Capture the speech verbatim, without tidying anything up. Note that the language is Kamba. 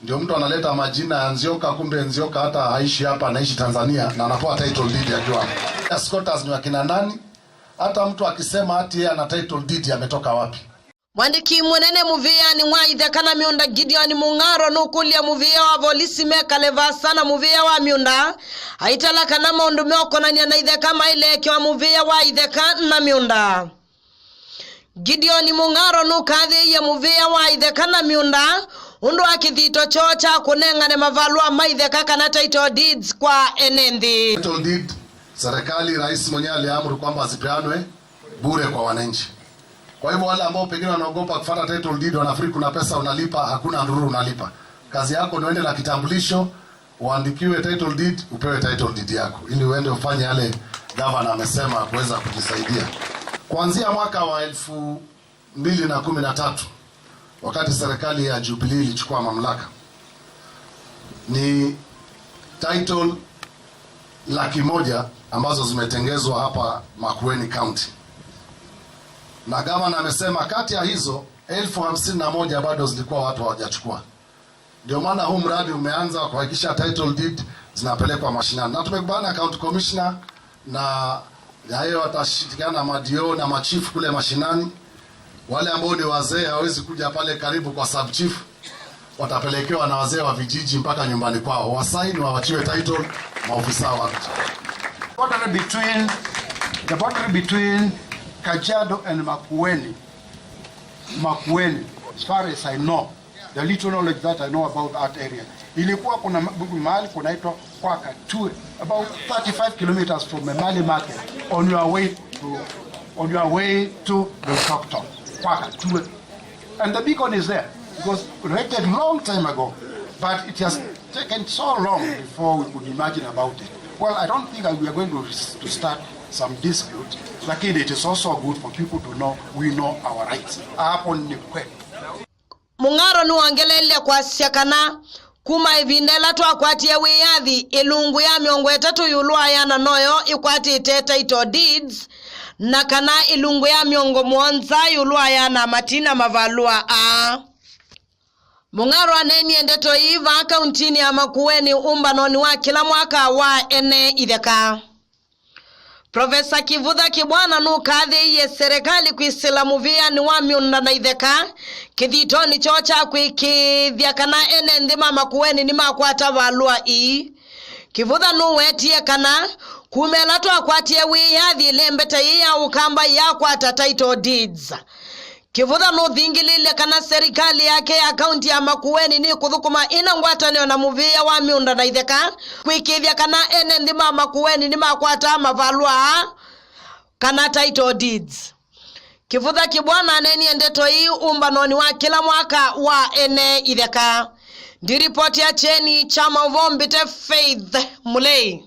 Ndio mtu analeta majina ya Nzioka, kumbe Nzioka hata haishi hapa, anaishi Tanzania na anapewa title deed akiwa. Squatters ni wakina nani? Hata mtu akisema ati yeye ana title deed, ametoka wapi? Mwandĩki mũnene mũvĩanĩ wa itheka na mĩũnda Gideon Mung'aro nũkũlya mũvĩa wa volisi mekale vaasa na mũvĩa wa mĩũnda, aitala kana maũndũ meũkonany'a na itheka mailekewa mũvĩa wa itheka na mĩũnda. Gideon Mung'aro nũkathĩĩie mũvĩa wa itheka na mĩũnda ũndũ wa kĩthito kyoo kya kũnengane mavalũa ma itheka kana title deeds kwa ene nthĩ. Title deed, serikali, rais mwenyewe aliamuru kwamba zipeanwe bure kwa wananchi. Kwa hivyo wale ambao pengine wanaogopa kufuata title deed, wanafikiri kuna pesa unalipa, hakuna ndururu unalipa. Kazi yako ni uende na kitambulisho, uandikiwe title deed, upewe title deed yako, ili uende ufanye yale gavana amesema kuweza kujisaidia. Kuanzia mwaka wa elfu mbili na kumi na tatu, wakati serikali ya Jubilee ilichukua mamlaka, ni title laki moja ambazo zimetengezwa hapa Makueni County. Na gavana amesema kati ya hizo, elfu hamsini na moja bado zilikuwa watu hawajachukua. Ndio maana huu mradi umeanza kuhakikisha title deed zinapelekwa mashinani. Na tumekubaliana na county commissioner na yeye watashirikiana na ma D O na machifu kule mashinani. Wale ambao ni wazee hawezi kuja pale karibu kwa sub chief, watapelekewa na wazee wa vijiji mpaka nyumbani kwao. Wasaini, wawachiwe title, maofisa wa. Boundary between, the boundary between Kajiado and Makueni, Makueni, as far as I know, the little knowledge that I know about that area, ilikuwa kuna ma-, mahali kunaitwa Kwakatue, about thirty-five kilometers from Emali market, on your way to, on your way to Loitoktok, Kwakatue. And the beacon is there. It was erected long time ago, but it has taken so long before we could imagine about it. Well, I don't think that we are going to, to start some dispute, lakini it is also good for people to know we know our rights. Hapo ni kwetu. Mung'aro nĩwongeleelile kwasya kana kuma ĩvinda ĩla twakwatie wĩyathi, ĩlungu ya mĩongo ĩtatũ ĩũlũ wa ĩana noyo ĩkwatĩte title deeds, na kana ĩlungu ya mĩongo mũonza ĩũlũ wa ĩana matina mavalũa aa. Mung'aro aneenie ndeto ii vaa kauntinĩ ya Makueni ũmbanonĩ wa kĩla mwaka wa ene itheka. Profesa Kivutha Kibwana nũkathĩĩie serikali kwĩsĩla mũvĩanĩ wa mĩũnda na itheka kĩthitonĩ kyoo kya kũĩkĩĩthya kana ene nthĩ ma Makueni nĩmakwata valũa ii. Kivutha nũwetie kana kuma ĩla twakwatie wĩyathi, ĩlembeta yĩĩ ya Ũkamba yakwata title deeds. Kivutha nũthingĩlĩĩlye kana serikali yake ya kaunti ya Makueni nĩkũthũkũma ĩna ngwatanĩo na mũvĩa wa mĩũnda na itheka kũĩkĩĩthya kana ene nthĩ ma Makueni nĩmakwataa mavalũa aa kana title deeds. Kivutha Kibwana aneenie ndeto ii ũmbanonĩ wa kĩla mwaka wa ene itheka. Ndiripoti ya kyeni kya maũvoo mbĩte Faith Mulei.